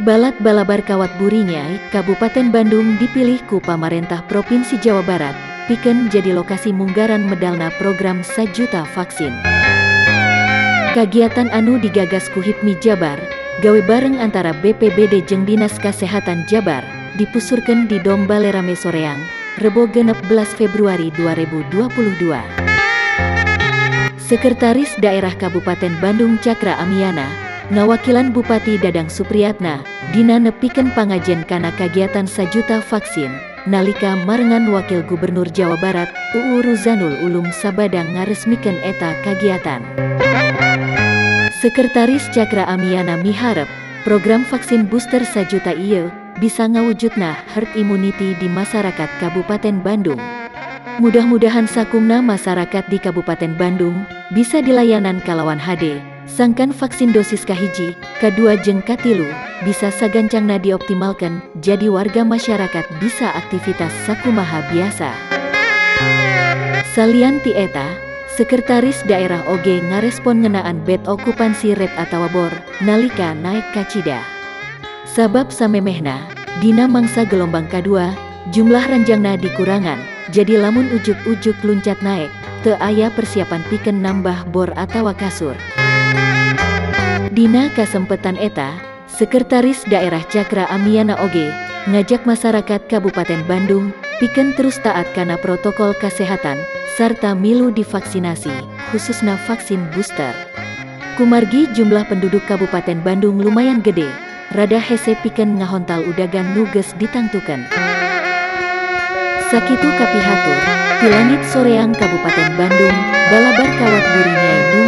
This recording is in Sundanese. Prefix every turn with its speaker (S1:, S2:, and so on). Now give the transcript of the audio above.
S1: Balad Balabar Kawat Burinyai, Kabupaten Bandung dipilih ku Pamarentah Provinsi Jawa Barat, pikeun jadi lokasi munggaran medalna program sajuta vaksin. Kagiatan anu digagas ku HIPMI Jabar, gawe bareng antara BPBD jeung Dinas Kesehatan Jabar, dipusurkeun di Dome Balerame Soreang, Rebo 16 Februari 2022. Sekretaris Daerah Kabupaten Bandung Cakra Amiana, ngawakilan Bupati Dadang Supriyatna, dina nepikeun pangajen kana kagiatan sajuta vaksin, nalika marengan Wakil Gubernur Jawa Barat, UU Ruzhanul Ulum sabada ngaresmikeun eta kagiatan. Sekretaris Cakra Amiana miharep, program vaksin booster sajuta ieu bisa ngawujudna herd immunity di masyarakat Kabupaten Bandung. Mudah-mudahan sakumna masyarakat di Kabupaten Bandung bisa dilayanan kalawan hade, sangkan vaksin dosis kahiji, kadua jeung katilu, bisa sagancangna dioptimalkan, jadi warga masyarakat bisa aktivitas sakumaha biasa. Salian ti eta, Sekretaris Daerah oge ngarespon ngeunaan bed occupancy rate atawa BOR, nalika naek kacida. Sabab samemehna, dina mangsa gelombang kadua, jumlah ranjangna dikurangan, jadi lamun ujuk-ujuk luncat naek, teu aya persiapan pikeun nambah BOR atawa kasur. Dina kasempetan eta, Sekretaris Daerah Cakra Amiana oge ngajak masyarakat Kabupaten Bandung pikeun terus taat kana protokol kesehatan sarta milu divaksinasi, khususna vaksin booster. Kumargi jumlah penduduk Kabupaten Bandung lumayan gede, rada hese pikeun ngahontal udagan nu geus ditangtukeun. Sakitu kapihatur, ti langit Soreang Kabupaten Bandung, Balabar Kawat Burinyai nu